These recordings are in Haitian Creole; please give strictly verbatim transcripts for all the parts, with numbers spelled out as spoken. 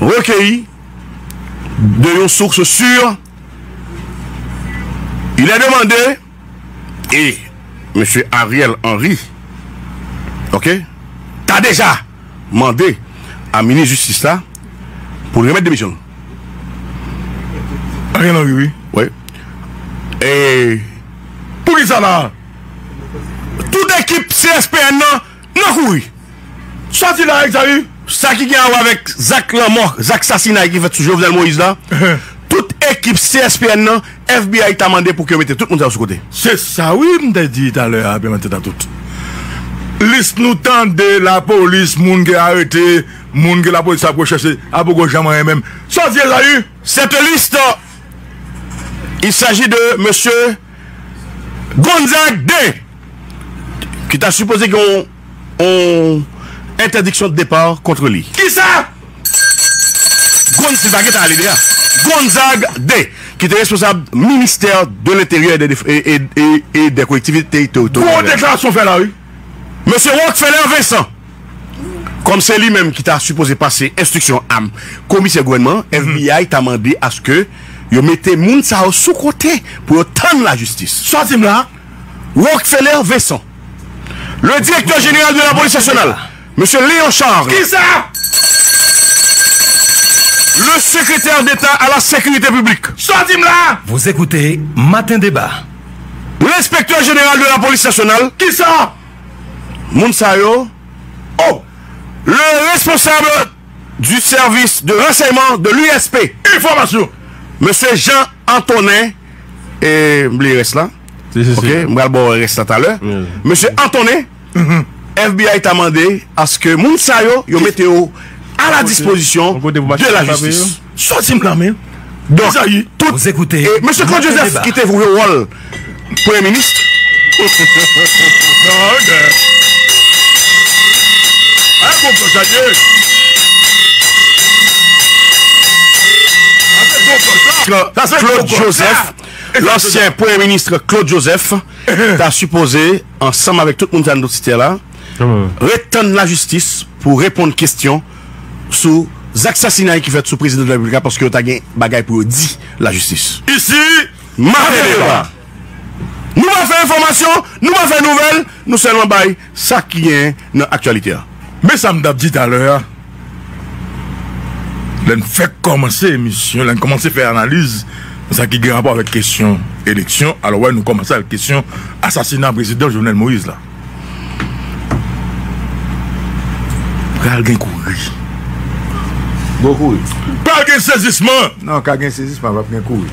recueilli de yon source sûre, il est demandé, et Monsieur Ariel Henry, ok, ta deja mande a minis jistis la pou l remèt demisyon l. Ariel Henry, wi. Wi. E poukisa la? Tout ekip C S P N nan, nan kouri. Sòti la, Exaïe. Sa ki gen a wè avèk zak lanmò, zak sasinay ki fèt sou Jovenel Moïse la, tout ekip C S P N nan, F B I ta mande pou ke yo mete tout moun sa yo sou kote. Se sa, wi, m te di talè a, Pè Matant a tout. Lis nou tande lapolis, moun ke arete, moun ke lapolis ap rechèche, a poko janm anyen menm. Sòti, Exaïe. Cette liste, il s'agit de monsieur Gonzague de, ki ta sipoze gen yon, yon entèdiksyon de depa kont li. Kisa? Gonz, li pa gentan ale deja. Gonzague de, ki te responsab ministè de l'Intérieur et des, et, et, et, et des Collectivités Territoriales. Gwo deklarasyon fè la, wi. Mesye Rockefeller Vincent, kòm se li menm ki ta sipoze pase enstriksyon a komisè gouvènman, F B I ta mande aske yo mete moun sa yo sou kote pou yo tann lajistis. Sòti m la. Rockefeller Vincent, le directeur général de la police nationale, monsieur Léon Charles, kisa? Le secrétaire d'État à la sécurité publique, sòti m la. Vous écoutez Matin Débat. L'inspecteur général de la police nationale, kisa? Moun sa yo. Oh, le responsable du service de renseignement de l'U S P, enfòmasyon, mesye Jean Antonin, e m bliye rès la. Si, si, si. Ok, m pral ba w rès la talè. Mesye Antonin, F B I ta mande aske moun sa yo, yo mete yo à la disposition de la justice. Sòti m la, men. Donk, tout, e mesye Claude Joseph ki te jwe wòl premye minis. Claude Joseph, lansyen premye minis Claude Joseph, ta sipoze, ansanm avèk tout moun sa nou site la, ret tann lajistis pou reponn kesyon sou zak sasinay ki fèt sou prezidan de la repiblik la, paske yo ta gen bagay pou yo di lajistis. Isi, Maten Deba. Nou pa fè enfòmasyon, nou pa fè nouvèl, nou sèlman bay sa ki genyen nan aktyalite a. Men sa m t ap di talè a, lè n fèk kòmanse emisyon, lè n kòmanse fè analiz nan sa ki gen rapò avèk kesyon eleksyon, alò, wè, nou kòmanse avèk kesyon asasina prezidan Jovenel Moïse la. Pral gen kouri. Bon kouri. Pral gen sezisman. Non, ka gen sezisman, p ap gen kouri.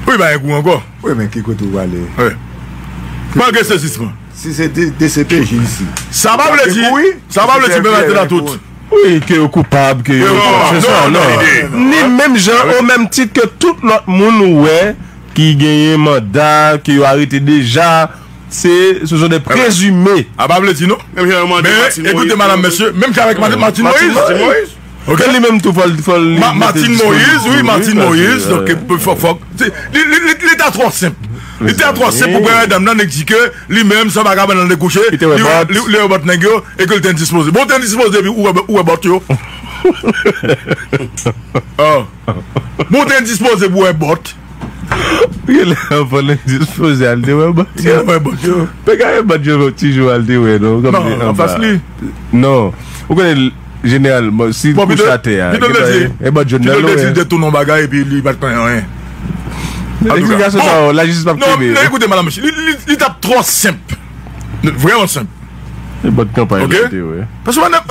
Wi, pa gen kouri ankò. Wi, men ki kote w prale? Wi. Pral gen sezisman. Si se D C P J isi. Sa pa vle di, sa pa vle di, men maten a tout. Wi, ke yo koupab, ke yo... Non, non, non. Ni menm jan, o menm tit ke tout lòt moun ou wè ki genyen manda, ke yo arete deja, se, ce sont des présumés. A pa vle di non. Men, ekoute, madam, mesye, menm jan avèk Martine Moïse. Ok? Li menm tou, fò l, fò l... Martine Moïse, wi, Martine Moïse, donk, fòk, fòk, li, li, li, li ta twò senp. Li ta twò senp pou premye dam nan, nèg di ke li menm, se yon vagabon nan dekouche, li, li wè bòt nèg yo, e ke li te endispoze. Bon, ou te endispoze, epi ou wè, ou wè bòt yo. Bon, ou te endispoze pou wè bòt. Genlè anvan l endispoze al te wè bòt yo. Genlè wè bòt yo. Pe gade bòt yo, ti jou al te wè, non. Non, anfas li. Non. Ou konnen, jeneral, bon, si l kouche atè a, e bòt jòn nan l wè. Pito l te di l te tounen yon bagay epi li pa t konnen anyen. Eksplikasyon sa yo, lajistis p ap kenbe yo. Non, ekoute, madam, li, li, li t ap twò senp. Vrèman senp. E bòt kanpay la te wè. Paske madam,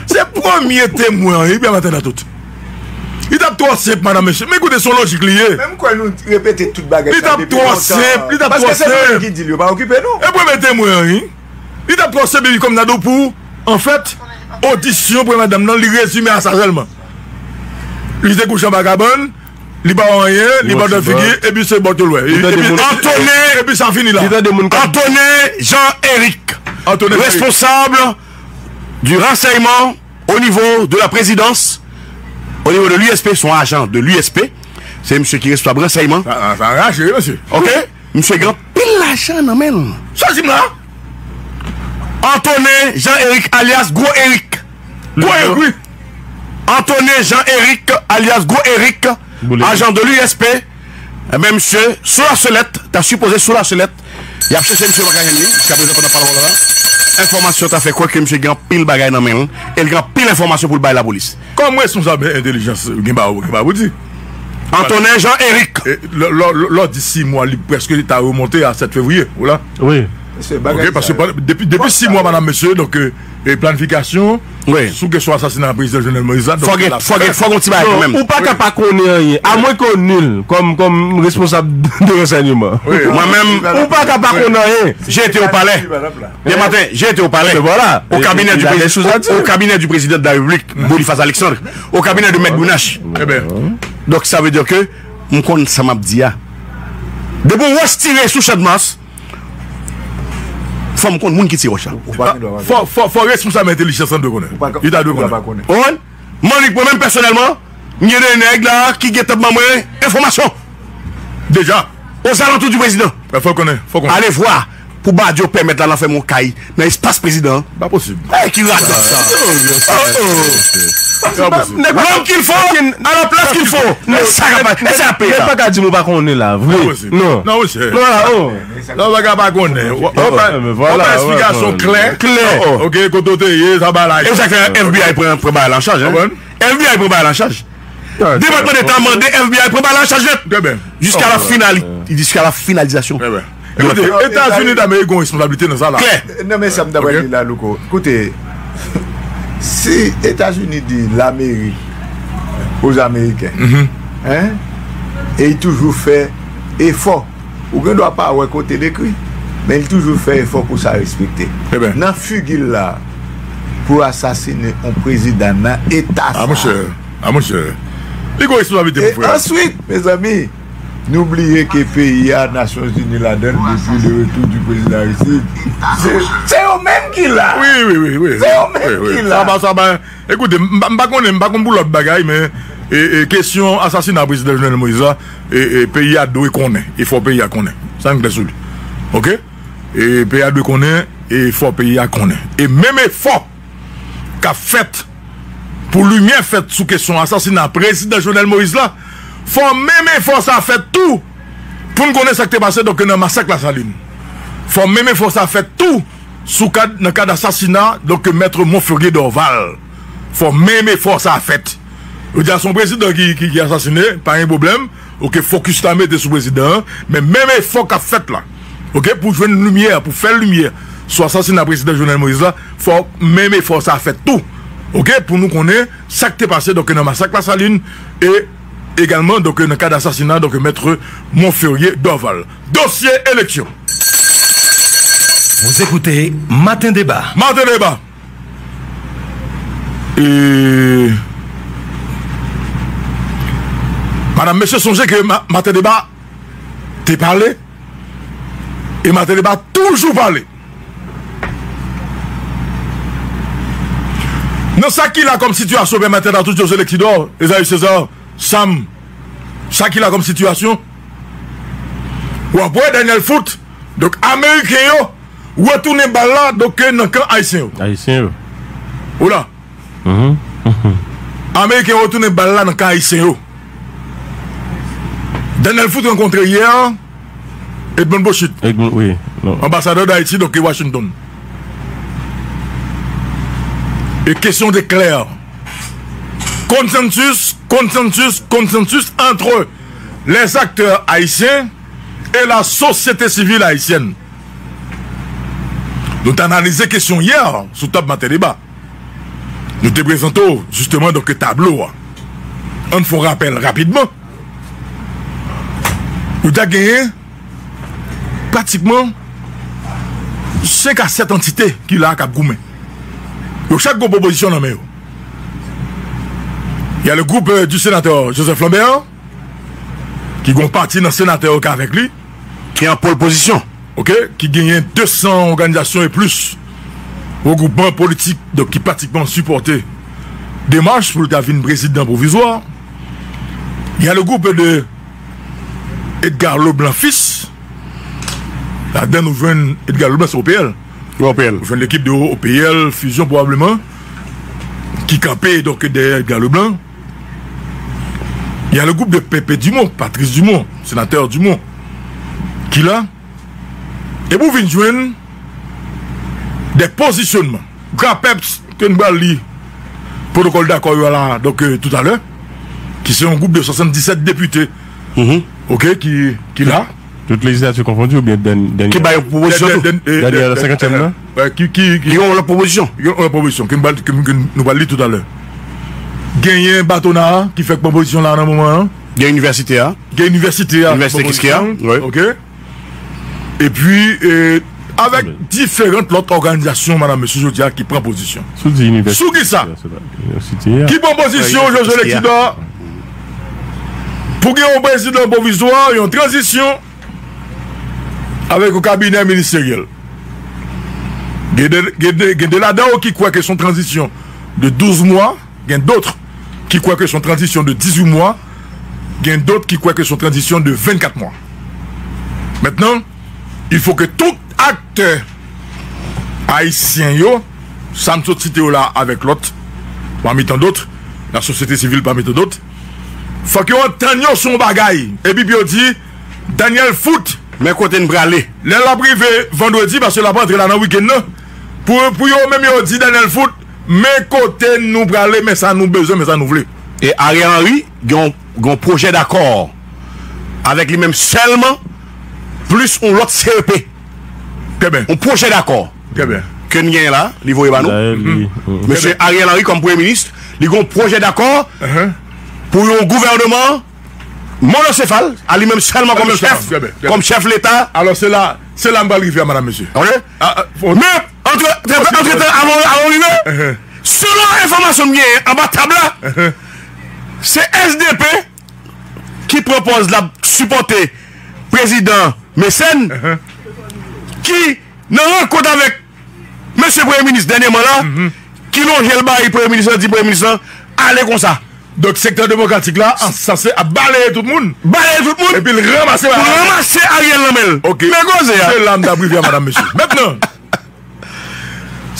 se premye temwen an, epi a maten a tout. Li t ap twò senp, madam, mesye. Men koute, se yon lojik li ye. Menm kwè nou repete tout bagay sa depi lontan. Li t ap twò senp, li t ap twò senp. Paske se nou menm ki di l, yo pa okipe nou. E premye temwen an, wi. Li t ap twò senp, epi kòm nan do pou, anfèt, odisyon premye dam nan, li rezime a sa sèlman. Li te kouche anba kabann, li pa wè anyen, li pa wè figi, epi se bòt yo l wè. Epi, epi sa fini la. Antonin Jean Eric, responsable du renseignement au niveau de la présidence, au niveau de l'U S P, se yon ajan de l'U S P, se misye ki responsab ransèyman. Sa, sa rache, wi, mesye. Ok? Misye gen anpil lajan nan men l. Sa di m la? Antonin Jean Eric, alias Gwo Eric. Gwo Eric, wi. Antonin Jean Eric, alyas Gwo Eric, ajan de l'U S P, enben, misye, sou la selèt, ta sipoze sou la selèt, y ap chèche misye, yo pa ka jwenn li, jiska prezan pandan pale la. Enfòmasyon ta fè kwè ke misye gen anpil bagay nan men l, e l gen anpil enfòmasyon pou l bay lapolis. Kòm responsab entèlijans, gen ba, gen ba pou di. Antonin Jean Eric. E, lè, lè, lè, lè w di sis mwa, li prèske ta remonte a sèt fevriye, ou la? Wi. Ok, paske pandan, depi, depi sis mwa, madanm, mesye, donk, e, e planifikasyon sou kesyon asasina prezidan Jovenel Moïse la, donk, fò gen, fò gen, fò gen ti bagay kanmenm. Ou pa ka pa konnen anyen, amwen ke w nil kòm, kòm responsab de ransèyman. Mwen menm, ou pa ka pa konnen anyen. J'ai été au palais. Demain matin, j'ai été au palais. Au cabinet du président, au cabinet du président de la République, Boniface Alexandre, au cabinet de Maître Brunache. Donk, sa vle di ke m konn sa m ap di a. Depi yon wòch tire sou Channmas, fò m konn moun ki tire wòch la. Fò, fò, fò responsab entèlijans lan dwe konnen. Li ta dwe konnen. Ou konprann? Mwen menm pèsonèlman, m gen de nèg la ki gentan ban mwen enfòmasyon. Deja. Ozalantou di prezidan. Fò konnen, fò konnen. Allez voir. Pou Badio pèmèt la nan fèmen yon kay nan espas prezidan. Pa posib. Ey, ki radòt sa. L'homme qu'il faut, à la place qu'il faut. E sa k ap, e sa k ap peye la. Nèg pa ka di m ou pa konnen la, vre. Non. Non, mesye. Non, la, oh. Non, bagay pa konnen. Ou pa, ou pa esplikasyon klè. Klè. Ok, kote w te ye, sa bagay la. E sa k fè F B I pran, pran bagay la an chaj, hein? F B I pran bagay la an chaj. Depatman Deta mande F B I pran bagay la an chaj nèt. Jiska la finali-, jiska la finalizasyon. Ekoute, Etazini Damerik gen yon responsablite nan sa la. Klè. Non, men sa m ta pral di la, Louko. Koute, si Etazini di lamerik aux Américains, hein, e li toujou fè efò. Ou gen dwa pa wè kote l ekri, men li toujou fè efò pou sa respekte. Nan figi l la, pou asasine yon prezidan nan eta sa. A, monchè. A, monchè. Li gen responsabilite pou frè. E answit, mezanmi, nou bliye ke peyi a, Nasyonzini ladan l, depi le retour du président Aristide, se, se yo menm ki la. Wi, wi, wi, wi. Se yo menm ki la. Sa pa, sa pa, ekoute, m pa, m pa konnen, m pa konn pou lòt bagay, men, e, e, kesyon asasina prezidan Jovenel Moïse la, e, e, peyi a dwe konnen, e fò peyi a konnen. Sa n klè sou li. Ok? E peyi a dwe konnen, e fò peyi a konnen. E menm efò k ap fèt pou limyè fèt sou kesyon asasina prezidan Jovenel Moïse la, fò menm efò sa fèt tou pou n konnen sa k te pase, donk, nan masak Lasalin. Fò menm efò sa fèt tou sou kad, nan kad asasina, donk, mèt Monferrier Dorval. Fò menm efò sa fèt. Yo di a se yon prezidan ki, ki, ki asasine, pa gen pwoblèm. Ok, fokis la mete sou prezidan an, men menm efò k ap fèt la, ok, pou jwenn limyè, pou fè limyè sou asasina prezidan Jovenel Moïse la, fò menm efò sa fèt tou, ok, pou nou konnen sa k te pase, donk, nan masak Lasalin, e egalman, donk, nan kad asasina, donk, mèt Monferrier Dorval. Dosye eleksyon. Vous écoutez Matin Débat. Matin Débat. E, madanm, mesye, sonje ke ma-, Matin Débat te pale, e Matin Débat toujou pale. Nan sa ki la kòm sitiyasyon, pèmèt a tout José Lexidor, Esaü César, Sam, sa ki la kòm sitiyasyon, w ap wè Daniel Foote, donk, Ameriken yo, retounen bal la, donk, nan kan ayisyen yo. Ayisyen yo. Ou la. Ameriken yo retounen bal la nan kan ayisyen yo. Daniel Foote rankontre yè Edmond Beauchit, Edmond, wi, non. Anbasadè Dayiti, donk, Washington. E kesyon te klè. Konsansis, konsansis, konsansis entre les acteurs haïtiens et la société civile haïtienne. Nou t analize kesyon yè sou tab Maten Deba. Nou te prezante w, jisteman, donk, tablo a. Ann fè yon rapèl rapidman. Nou ta genyen pratikman senk a sèt antite ki la k ap goumen. Yo chak gen pwopozisyon nan men yo. Y a le groupe, euh, du sénateur Joseph Lambert, ki gen yon pati nan senatè yo k avèk li, ki an pole position, ok, ki genyen de san òganizasyon e plis regwoupman politik, donk, ki pratikman sipòte demach pou l ta vin prezidan pwovizwa. Y a le groupe de Edgar Leblanc Fils. Ladan nou jwenn Edgar Leblanc, se O P L. O P L. Nou jwenn lekip de O P L, Fusion pwobableman. ki kanpe, donk, dèyè Edgar Leblanc. Il y a le groupe de P P Dumont, Patrice Dumont, sénateur Dumont, ki la. Epi w vin jwenn de pozisyonnman. Grapeps, ke n pral li pwotokòl dakò yo la, donk, euh, toutalè, ki se yon gwoup de swasanndisèt depite, oke, ki, ki la. Tout lejizlatè konfondi oubyen dèn-, dènyè? Ki bay pwopozisyon tou. Dènyè, senkantyèm nan? Ki, ki, ki gen yon lòt pwopozisyon. Yon lòt pwopozisyon ke n pral, ke, ke nou pral li toutalè. Genyen Batona a ki fèk pran pozisyon la nan moman an. Gen inivèsite a. Gen inivèsite a. Inivèsite Kiskeya, wi. Oke. Epi, e, avèk diferan lòt òganizasyon, madanm, mesye, jodi a, ki pran pozisyon. Sou di inivèsite. Sou ki sa? Inivèsite a. Ki pran pozisyon, Josué Lexidor, pou gen yon prezidan pwovizwa, yon tranzisyon, avèk yon kabinè ministeryèl. Gen de, gen de, gen de ladan yo ki kwè ke se yon tranzisyon de douz mwa, gen dòt ki kwè ke se yon tranzisyon de dizuit mwa, gen dòt ki kwè ke se yon tranzisyon de vennkat mwa. Mentnan, il faut que tout aktè ayisyen yo, sa m sot site yo la avèk lòt, pami tan dòt, lasosyete sivil pami tan dòt, fòk yo antann yo sou yon bagay. Epi pou yo di, Daniel Foot. Men kote n prale. Lè l ap rive vandredi, paske l ap antre la nan wikenn nan, pou, pou yo menm yo di Daniel Foot, men kote nou prale, men sa nou bezwen, men sa nou vle. E Ariel Henry gen yon, gen yon pwojè dakò avèk li menm sèlman, plis yon lòt C E P. Trè byen. Yon pwojè dakò. Trè byen. Ke n genyen la, li voye ba nou. Mesye Ariel Henry kòm premye minis, li gen yon pwojè dakò pou yon gouvènman monosefal, a li menm sèlman kòm chèf, kòm chèf Leta. Alò, se la, se la m pral rive a, madanm, mesye. Oke? Men, antre, antretan, avan, avan w rive, selon enfòmasyon m genyen anba tab la, se S D P ki pran pòz l ap sipòte prezidan Mecène, ki nan rankont avèk mesye premye minis dènyèman la, ki lonje l bay premye minis lan, di premye minis lan, ale konsa. Donk, sektè demokratik la, an, sanse ap baleye tout moun. Baleye tout moun. Epi l ranmase bagay la. Pou l ranmase Ariel nan men l. Oke. Men koze a. Se la m t ap rive a, madanm, mesye. Mentnan,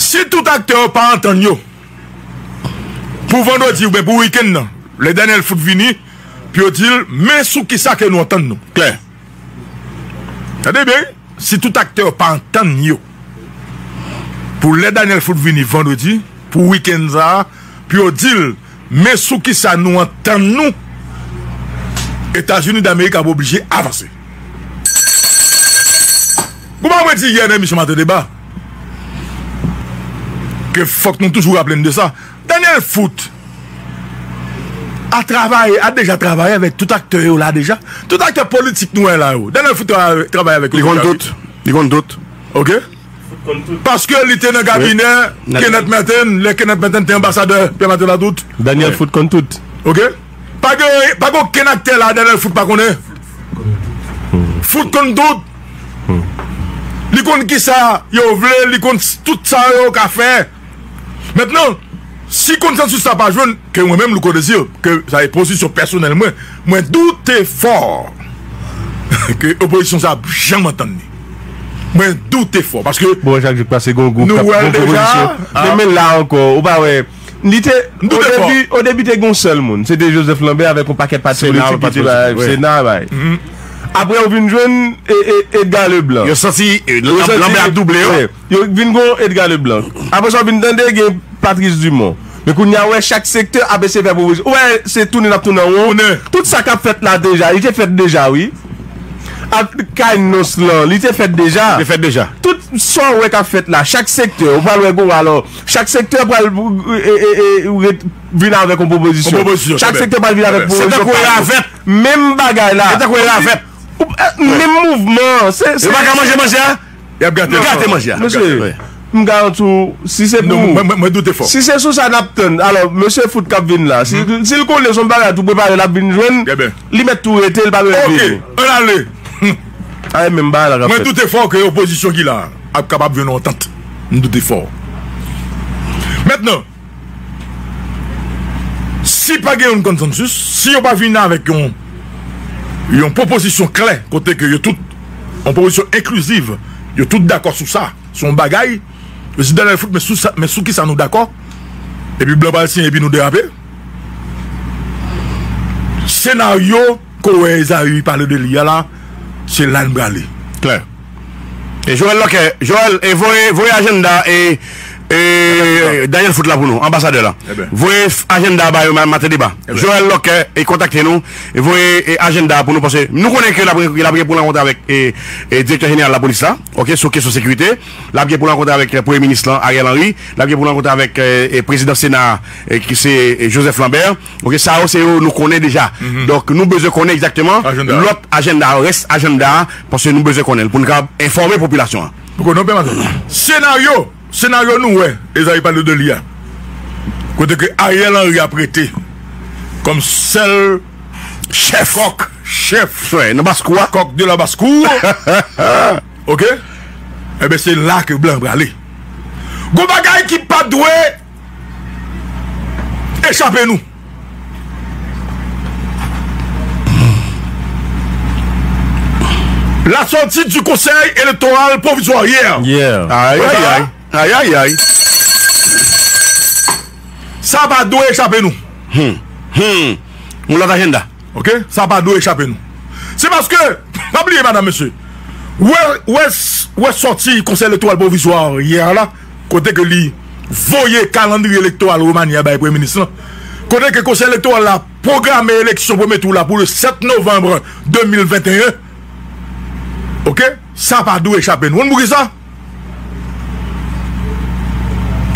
si tout aktè yo pa antann yo, pou vandredi oubyen pou wikenn nan, lè Daniel Foot vini, pou yo di l, men sou kisa ke nou antann nou. Klè. Tande byen, si tout aktè yo pa antann yo, pou lè Daniel Foot vini vandredi, pou wikenn sa a, pou yo di l, men sou kisa nou antann nou, Etazini Damerik ap oblije avanse. Kouman mwen di yè nan emisyon Maten Deba, ke fòk nou toujou raple n de sa. Daniel Foot a travay, a deja travay avèk tout aktè yo la deja. Tout aktè politik nou wè la yo. Daniel Foot travay, travay avèk yo deja. Li konn tout. Li konn tout. Oke? Paske li te nan kabinè Kenneth Merten, lè Kenneth Merten te anbasadè Pierre Martin Ladoute. Daniel Foot konn tout. Oke? Pa gen, pa gen okenn aktè la Daniel Foot pa konnen. Foot konn tout. Li konn kisa yo vle, li konn s-, tout sa yo ka fè. Mentnan, si konsansis sa pa jwenn, ke mwen menm, Louko Désir, ke sa e pozisyon pèsonèl mwen, mwen doute fò ke opozisyon sa ap janm antann li. Mwen doute fò, paske bon, chak jou k pase, gon gwoup k ap, gon pwopozisyon. Men, men la ankò, ou pa wè, li te, o debi, o debi te gon sèl moun. Se te Joseph Lambert avèk yon pakèt patnè politik ki te ba Sena bay. Apre, ou vin jwenn, e, e, Edgar Leblanc. Yo santi, e, Lambert ap double yo. Yo vin gon Edgar Leblanc. Apre sa, w vin tande gen Patrice Dumont. Men kounye a, w wè chak sektè ap eseye fè pwopozisyon. Ou wè, se tounen n ap tounen an won. Tout sa k ap fèt la deja, li te fèt deja, wi. Ak kay nons lan, li te fèt deja. Li te fèt deja. Tout sa w wè k ap fèt la, chak sektè, ou pral wè gon, alò, chak sektè pral, e, e, e, ret-, vin avèk yon pwopozisyon. Yon pwopozisyon, chak sektè pral vin avèk pwopozisyon. Se tankou ravèt. Menm bagay la. Se tankou ravèt. Menm mouvman. Se, se, yo pa ka manje manje a? Y ap gate. Gate manje a. Mesye, m garanti w, si se pou, mwen, mwen, mwen doute fò. Si se sou sa n ap tann, alò, mesye Foot k ap vin la, si, si l konnen se yon bagay tou prepare l ap vin jwenn, li mèt tou rete, l pa bezwen vini. Oke, ann ale. A, e menm bagay la k ap fèt. Mwen doute fò ke opozisyon ki la a ap kapab jwenn yon antant. M doute fò. Mentnan, si pa gen yon konsansis, si yo pa vin avèk yon, yon pwopozisyon klè, kote ke yo tout, yon pwopozisyon enkliziv, yo tout dakò sou sa, se yon bagay, yo di Daniel Foot, men sou sa, men sou kisa nou dakò? Epi blan pral siyen, epi nou derape. Senaryo ke w wè Ezayi pale de li a la, se la n prale. Klè. E Joël Lòkè, Joël, e voye, voye ajanda e, e Daniel Foot la pou nou, anbasadè la. Voye ajanda ba yo maten deba. Joël Lòkè, e kontakte nou, e voye e ajanda pou nou, paske nou konnen ke l ap, l ap gen pou l rankontre avèk e, e direktè jeneral lapolis la, oke, sou kesyon sekirite. L ap gen pou l rankontre avèk e, premye minis lan, Ariel Henry. L ap gen pou l rankontre avèk e, e prezidan Sena, e ki se e, Joseph Lambert. Oke, sa yo se yo nou konnen deja. Donk, nou bezwen konnen egzakteman lòt ajanda, rès ajanda a, paske nou bezwen konnen l pou n kapab enfòme popilasyon an. Poko non, pè maten. Senaryo, senaryo nou wè, Ezayi pale de li a. Kote ke Ariel Henry ap rete kòm sèl chèf, kòk, chèf, nan baskou a, kòk de la baskou. Oke? Enben, se la ke blan prale. Gon bagay ki pa dwe echape nou. La sortie du Conseil électoral provisoire hier. Yeah. Aïe, aïe, aïe. Aïe, aïe, aïe. Sa pa dwe echape nou. Hmm. Hmm. Yon lòt ajanda. Oke? Sa pa dwe echape nou. Se paske, pa bliye, madanm, mesye, wè, wè, wè sòti Konsèy Elektoral Pwovizwa yè a la, kote ke li voye kalandriye elektoral remanye a bay premye minis lan, kote ke Konsèy Elektoral la pwograme eleksyon premye tou la pou le sèt novanm de mil venteyen. Oke? Sa pa dwe echape nou. Konn poukisa?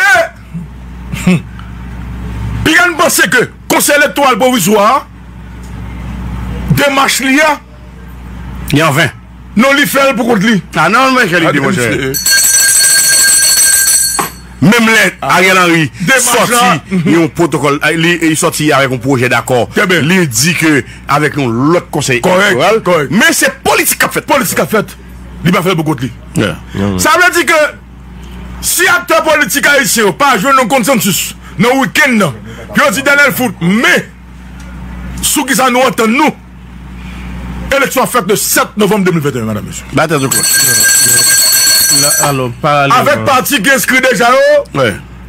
E, hmm, piga n panse ke Konsèy Elektoral Pwovizwa a, demach li a, li anven. Non, li fè l pou kont li. Ah non, men ke li di, monchè. Menm lè Ariel Henry sòti yon pwotokòl, li, li sòti avèk yon pwojè dakò. Li di ke avèk yon lòt konsèy elektoral. Men se politik k ap fèt. Politik k ap fèt. Li pa fè l pou kont li. Sa vle di ke si aktè politik ayisyen yo pa jwenn yon konsansis nan wikenn nan, pou yo di Daniel Foot, men sou kisa nou antann nou, eleksyon ap fèt le sèt novanm de mil venteyen, madanm, mesye. Batè de kòt. Avèk pati ki enskri deja yo,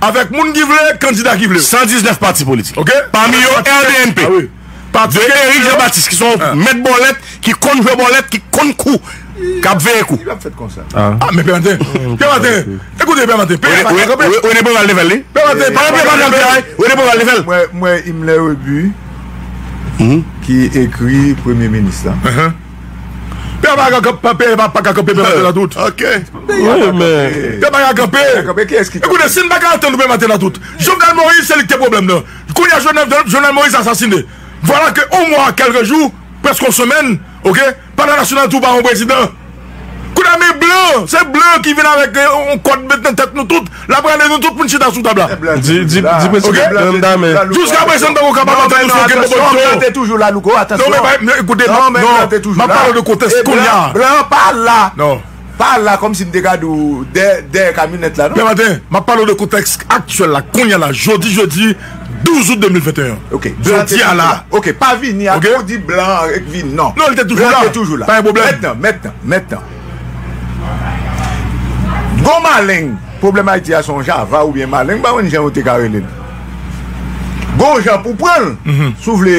avèk moun ki vle, kandida ki vle yo. San diznèf pati politik. Oke? Pami yo, R D N P. Ah wi. De Eric Jean Baptiste, ki se yon mèt bòlèt, ki konn jwe bòlèt, ki konn kou, k ap veye kou. Li p ap fèt konsa. Ah, men Pè Maten, Pè Maten, ekoute, Pè Maten, peyi a pa ka kanpe. René Préval te fè l, li. Pè Maten, pa kanpe, pa kanpe. René Préval te fè l. Mwen, mwen, Himmler Rebu, ki ekri premye minis la. Pè a pa ka kanpe, pè a pa ka kanpe, Pè Maten nan tout. Ok. Pè a pa ka kanpe. Ekoute, si n pa ka antann nou, Pè Maten nan tout. Jovenel Moïse, se li ki te pwoblèm nan. Kounye a, Jovenel, Jovenel Moïse asasine. Vwala ke yon mwa, kèlke jou, prèske yon semèn, oke, Palè Nasyonal tou pa yon prezidan. Kounye a, men blan, se blan ki vin avèk, eh, yon kòd met nan tèt nou tout. L ap rale nou tout pou n chita sou tab la. Di, di, di prezidan, oke? Jiskaprezan, n poko kapab antann nou sou okenn pwoblèm. Blan te toujou la, Louko, atansyon. Non, men, men, ekoute, non, men blan te toujou la. M ap pale de kontèks kounye a. Blan pa la. Non. Pa la kòmsi m te ka di w dèyè, dèyè kamyonèt la, non. Pè Maten, m ap pale w de kontèks aktyèl la, kounye a la, jodi, jedi douz out de mil venteyen. Ok, blan te toujou la. Jodi a la. Ok, pa vini ak ou di blan an vin, non. Non, li te toujou la. Blan te toujou la. Pa gen pwoblèm. Mentnan, mentnan, mentnan. Gon maleng, pwoblèm Ayiti a se yon java oubyen maleng, m pa konn jan yo te ka rele l. Gon jan pou pran l, si w vle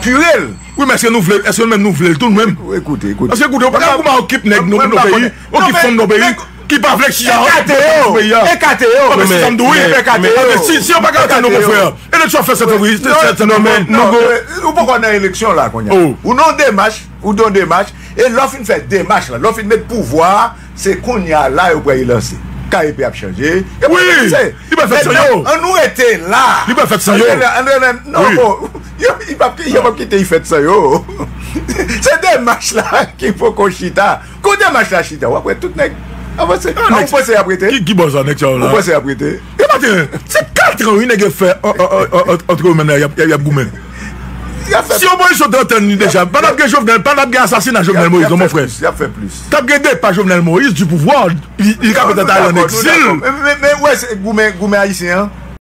pire l. Wi, men èske nou vle, èske nou menm nou vle l tou, nou menm? Ekoute, ekoute. Paske ekoute, ou pa ka kouman okip nèg nou, nou peyi, okip fanm nou peyi, ki pa vle chita, ekate yo, ekate yo. Non, men se sa m di w, wi. Ekate yo. Si, si yo pa ka antann nou, mon frè, eleksyon fè sèt fevriye, sèt novanm. Non, men, ou poko nan eleksyon la, kounye a. Ou nan demach, ou nan demach, e lè w fin fè demach la, lè w fin met pouvwa a, se kounye a la yo pral relanse. K E P ap chanje. Yo pral relanse. Li pral fèt san yo. Mentnan, ann nou rete la. Li pral fèt san yo. Ann rete la, ann rete la. Non, bon, yo, li p ap, yo p ap kite li fèt san yo. Se demach la ki poko chita. Kou demach la chita, w ap wè tout nèg avanse. Ou panse y ap rete? Ki, ki bò sa nèg sa yo la? Ou panse y ap rete? Pè Maten, se kat an wi nèg yo fè an, an, an, an, antre yo menm la, y ap, y ap, y ap goumen. Si opozisyon te antann li deja, pa t ap gen Jovenel, pa t ap gen asasina Jovenel Moïse, non, mon frè. Y ap fè plis. T ap gen depa Jovenel Moïse du pouvoir, li, li ka petèt al an egzil. Men, men, men, wè, se goumen, goumen ayisyen an.